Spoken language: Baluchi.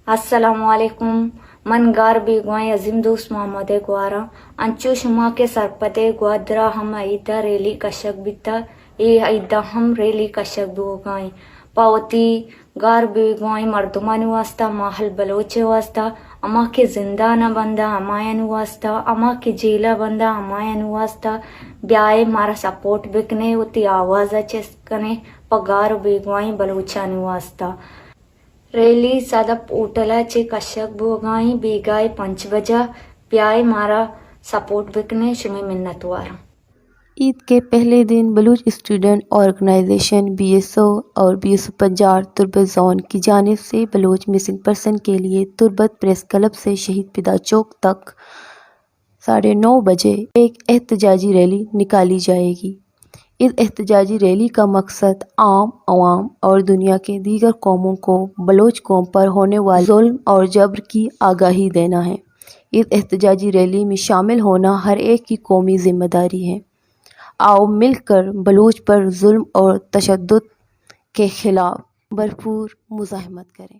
السلام علیکم۔ من گار بیگواہیں عظیم دوست محمد ءِ گواراں۔ انچو شما کہ سرپد ئے، گوادر ءَ ہم عید ءِ ریلی کشگ بیتگ، اے عید ءَ ہم ریلی کشگ بوگا ایں۔ پہ وتی گار بیگواہیں مردمانی واسطہ، ماہل بلوچ ءِ واسطہ، ہما کہ زندان ءَ بند اَنت ہمایانی واسطہ، ہما کہ جیل ءَ بند اَنت ہمایانی واسطہ، بیائے مارا سپورٹ بکنے، وتی آواز ءَ چست کنے پہ گار و بیگواہیں بلوچانی واسطہ۔ ریلی صدف ہوٹل ءَ چہ کشگ بوگا ایں، بیگاہ ءِ پنچ بجہ۔ بیائے مارا سپورٹ بکنے، شمئے منتواراں۔ عید کے पहले दिन बलूच स्टूडेंट ऑर्गेनाइजेशन बीएसओ और बीएसओ पंजाब तुर्बत जोन की जानिब से बलूच मिसिंग पर्सन के लिए तुर्बत प्रेस क्लब से शहीद फिदा चौक तक साढ़े नौ बजे एक एहतजाजी रैली निकाली जाएगी। इस एहतजाजी रैली का मकसद आम, अवाम और दुनिया के दीगर कौमों को बलूच कौम पर होने वाले जुल्म और जबर की आगाही देना है। इस एहतजाजी रैली में शामिल होना हर एक की कौमी जिम्मेदारी है। आओ मिलकर बलूच पर जुल्म और तशद्दुद के खिलाफ भरपूर मुजाहिमत करें।